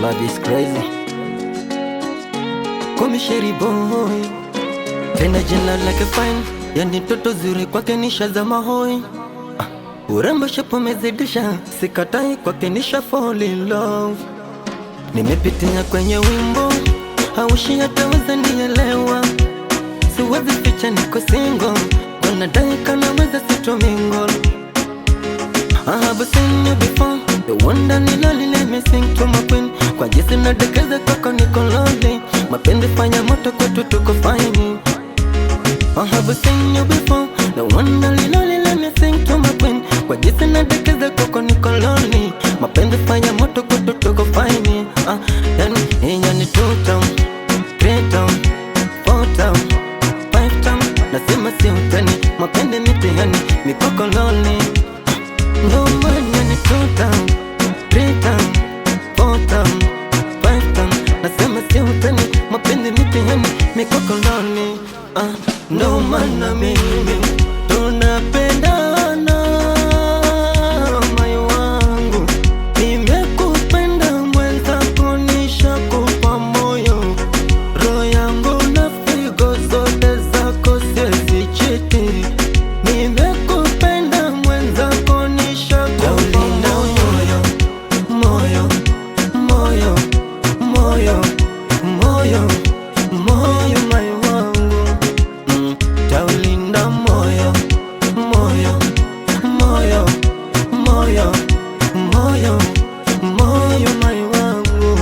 Love is crazy. Komisheri boy, tena jina lake fine, yani toto zuri kwake nishazama hoi. Urembo shepu umezidisha, sikatai kwake nisha fall in love. Nimepitia kwenye wimbo, haushi hataweza nielewa. Siwezi ficha niko single, wanadai kanaweza sito mingle. I have seen you before, the one that ni lonely, let me sing to my queen. Kwa jinsi nadekeza kwako niko lonely, mapenzi fanya moto kwetu tuko fine. I have seen you before, the one that ni lonely, let me sing to my queen. Kwa jinsi nadekeza kwako niko lonely, mapenzi fanya moto kwetu tuko fine. Ah, yani, yani two town, three town, four town, five town. Nasema si utani, mapenzi mitihani, mikoko lonely. No man, yani two town, three town, four town, five town. Nasema si utani, mapenzi mitihani, mikoko lonely. Ah, ndo maana mimi tunapendana, moyo wangu. Nimekupenda mwenzako, nishakupa moyo. Roho yangu na figo zote zako siwezi chiti. Nimekupenda mwenzako, nishakupa moyo. Moyo, moyo, moyo, moyo, moyo, moyo wangu. Taulinda moyo, moyo, moyo, moyo, moyo, moyo, moyo wangu.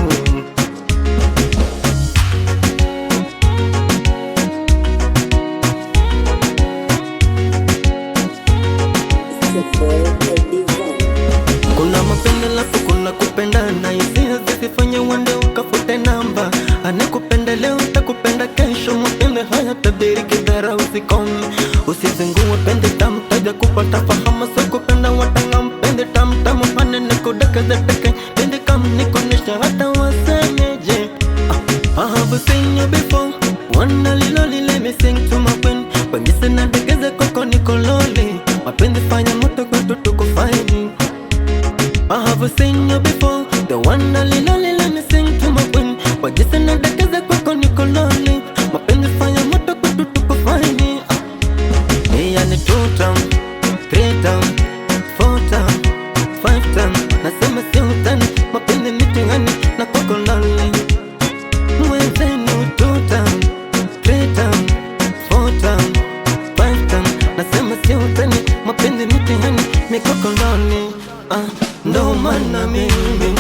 It's your boy, Eddie One. Kuna mapenzi alafu kuna kupendana, hisia zisifanye uende ukafute namba. Anakupenda leo atakupenda kesho, mapenzi haya tabiriki, dharau usikome. Usizingue pende tamtaja kupata fahamu, so kupenda watanga mpende tamtamu hanene kudekeze teke pende kam nikonesha hata wasemeje. Ah, I have seen you before. Wanna liloli, let me sing to my queen. Wengine nadekeze kwako niko lonely, mapenzi fanya moto kwetu tuko fine. I have seen you before, the one that lonely, let me sing to my queen. Wajise nadekeza kwako niko lonely, mapenzi fanya moto kwetu tuko fine. Yani two town, three town, four town, five town. Nasema si utani, mapenzi mitihani na kwako lonely. Mwenzenu two town, three town, four town, five town. Nasema si utani, mapenzi mitihani, mikoko lonely. Ah, ndo maana mimi